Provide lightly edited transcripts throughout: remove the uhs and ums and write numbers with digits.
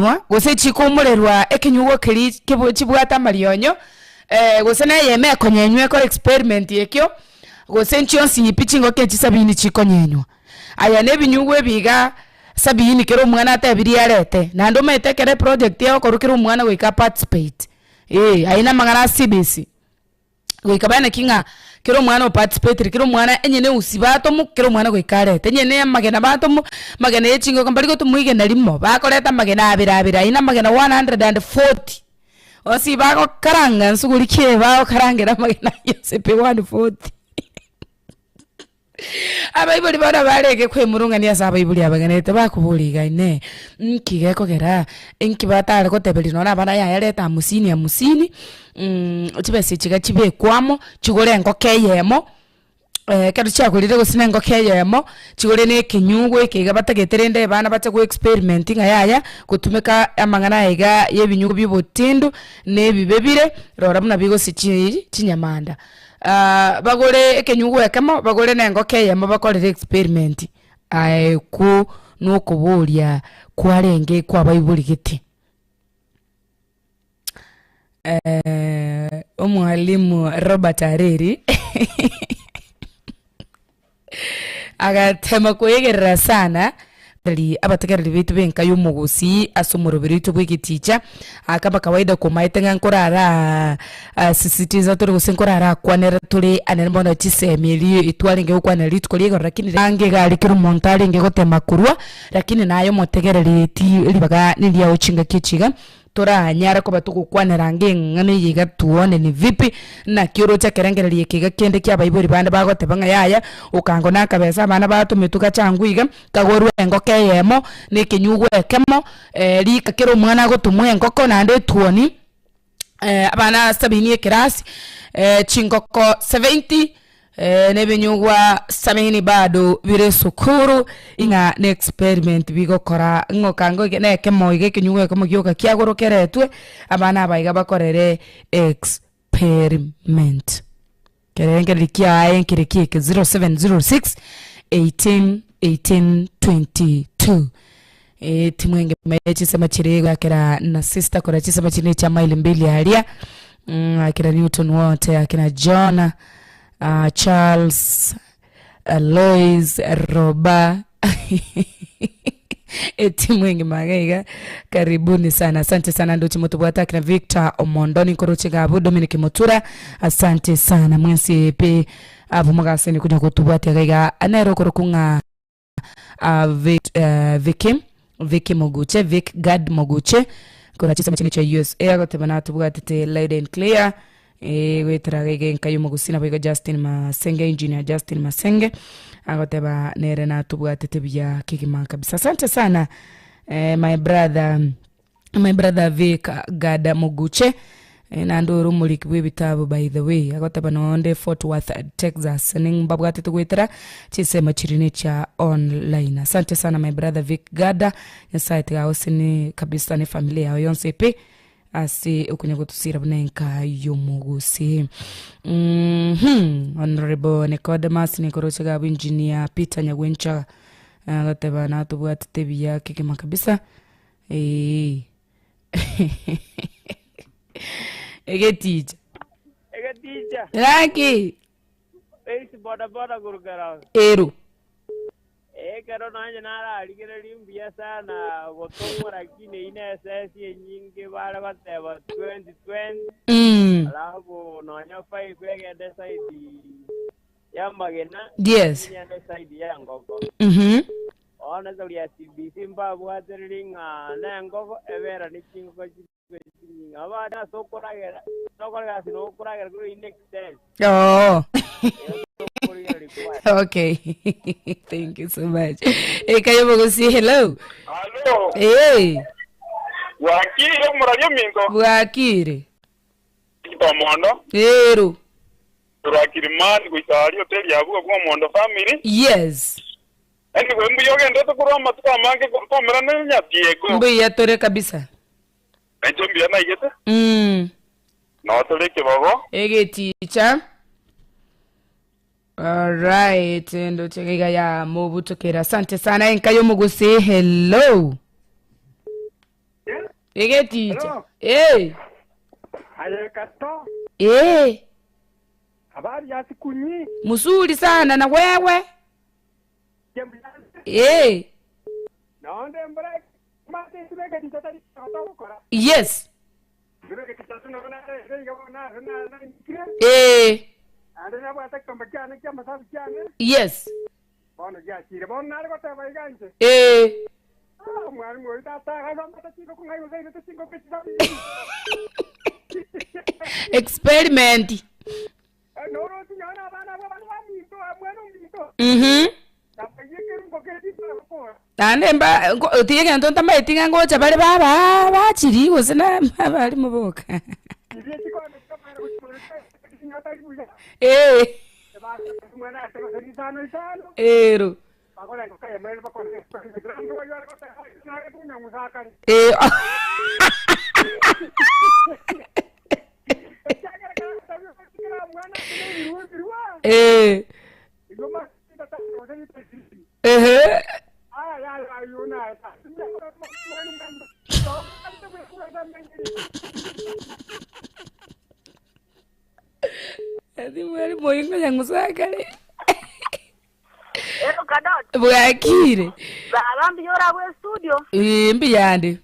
chikonyenywa, gose chikoumorerwa ekenyugwa keria kebwe chibwate amarionyo, gose na eyemo ekonyenywa ekore experiment ekio, gose nchionsi pi chingoko echi sabini chikonyenywa. Aya na ebinyugwa ebi iga sabini kera omwana atebirie arete, naende omanyete ekero eproject egokorwa kera omwana goika aparticipate, eh, ayio na amang'ana a CBC. Goika bae naki ng'a kera omwana o participatire, kera omwana onye ne eusi batomwa, kera omwana goika arete, onye ne amagena batomwa, amagena ya chingoko mbari gotomwa igena rimo, bakoreta amagena abere abere, aywo na amagena 140, onsi bagokaranga nsuguri ki bagokarangera amagena aywo onsi pi 140. Abaibori bono barenge kwemurungania ase abaibori abagenete bakoboria iga, Inee! Nki gekogera inki batare goteberia nonya abana yaya reta hamsini hamsini, chibesa echi iga chibekwe amo, chigore engoko eyemo, ekero chiagorire gose na engoko eyemo, chigore na ekenyugwa eke iga batagete rende abana bache go experiment ng'a yaya, gotumeka amang'ana aya iga ya ebinyugwa bia obotindu, na ebibe bire, rora buna bigosia chi chinyamanda. Bagore ekenyugwa ekemo, bagore na engoko eyemo bakorere experiment, aye okwo nokoboria kwarenge kwabaibori gete. Omwalimu Robert Areri Agatema koegerera sana Rigereria abategereri baito b'enka y'omogusii ase omoroberi oito bw'egeticha, kama kawaida komaete ng'a nkorara sisitiza tore gose nkorara akwanera tore anene bono chisemi eria etwarenge gokwanera rituko ria igoro lakini ange iga aria kera omonto arenge gotema korwa, lakini naye omotegereri ti ribaga neriao chingaki echi iga. Toranyare koba togokwanera ange eng'ana eye iga tuone ni vipi, naki oroche ekerengererio eke iga kende kia abaibori bande bagoteba ng'a yaya, okango na akabesa abana batometwe gachangwe iga, kagorwe engoko eyemo, na ekenyugwa ekemo, rika kera omwana agotomwa engoko naende etuoni, abana sabini ekerasi, chingoko 70. Nebinyugwa sabini bado bire esukuru, ng'a ne experiment bigokora ng'a okango iga na ekemo iga ekenyugwa ekemo gioka kiagoro keretwe, abana aba iga bakorere experiment. Kerengererio kiaye nkere ki eke 0706 18 18 22. Etimu engima ye chisemo chiria egoakera na sister korwa chisemo chiria chia maili mbili aria, akina Newton Wote, akina John, Charles, Lois, Roba etimu engima iga iga karibuni sana asante sana ndoche motobwate akina Victor Omondo ninkoroche iga abwo Dominic Mutura asante sana mwensi pi abwo mogaseni konya gotobwatia iga iga nere okorokwa ng'a. Vicky, Vicky Moguche, Vic Gad Moguche, korwa chisemo chinde chia USA agoteba natobwatete loud and clear eh, goetera iga iga enka y'omogusii nabo igo Justin Masenge, Engineer Justin Masenge agoteba nere natobwatete buya kegima kabisa. Asante sana eh, my brother My brother Vic Gada Moguche eh, naende ore omoriki bw'ebitabu by the way agoteba nonde Fort Worth Texas nimbabwatete goetera chinsemo chiria ne chia online. Asante sana my brother Vic Gada, Nyasaye tiga agosesenie kabisa ne familia yao yonsi pi ase okonya gotusira buna enka y'omogusii. Mhm, Honorable Nicodemus nikoroche iga abwo Engineer Peter Nyagwencha agoteba natobwatete buya kegima kabisa. Eeh egeticha. Egeticha. Gaki. Face boda boda korukera. Ero. Ekero nonye nararigereria mbuya sana gotong'wa lakini eyio ne esesi enyinge bare goteba 2020 Mm. alafu nonya 5 egende side y'amagena Yes. egende side y'engoko. Mhm. Bono esauri ya CBC mbabwatererie ng'a nengoko ebera ne chingoko chirwe chinyinge. Abande ase okoragera, ase okora egasi na okoragera korwa in excess. Oo. Eyo tokorigereria kwane. Okay. Thank you so much. Ekayobogosi, hello. Alo, Hey, bwakire omorari ominto, bwakire. Omondo, Ero. korwa Kilimani goika aria hoteli ya Abwo bw'Omondo family. Yes. Anyway, mbuya ogenderete korwa amatuko amange tomerane na Nyatieko. Mbuya tore kabisa. Nainche mbuya naigete. Mm. Noo tore ekebago. Egeticha. Alright, ndoche iga ya mobutokera. Asante sana enka y'omogusii. Hello. Egeticha. Hello. Ee. Aye Kato, Ee. habari ya siku nyingi? Mzuri sana na wewe? Ee. Nonde mbura mate sibeke titari togokora. Yes. Sibeke titatu no na re iga na na na nkire. Ee. Ande na bwata komba kyane kya masabu kyane. Yes. Bono gyakire bono nare goteba iga nche. Ee. Ah, mwari mwari tata ga mata chiko kungai uzaire chingo pechisabu. Experiment. Noro tinyona abana abo bana baminto amwana ominto. Nabayekere ngokeri bakora. Naende mba nko tiga egento ntamaeti ng'a ngocha bare baba bachiri gose na abarimu boka. Ee. Ero. Ee. Ee. Ehe. Ati mwalimu oyo ngonya ng'usakare. Ero Kadot, Bwakire. baba mbuya orabwo estudio. Ee, mbuyande.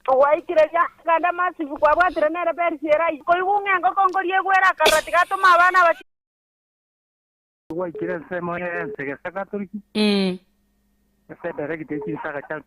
Gwaikire riakanda masifu kwabwatire nere Percy erai. Koigwa ng'a engoko nkoria egwere akarora tigatoma abana abache. Gwaikire ensemo y'ense gese Katoliki, ase edaregiti ye chinsaga chia.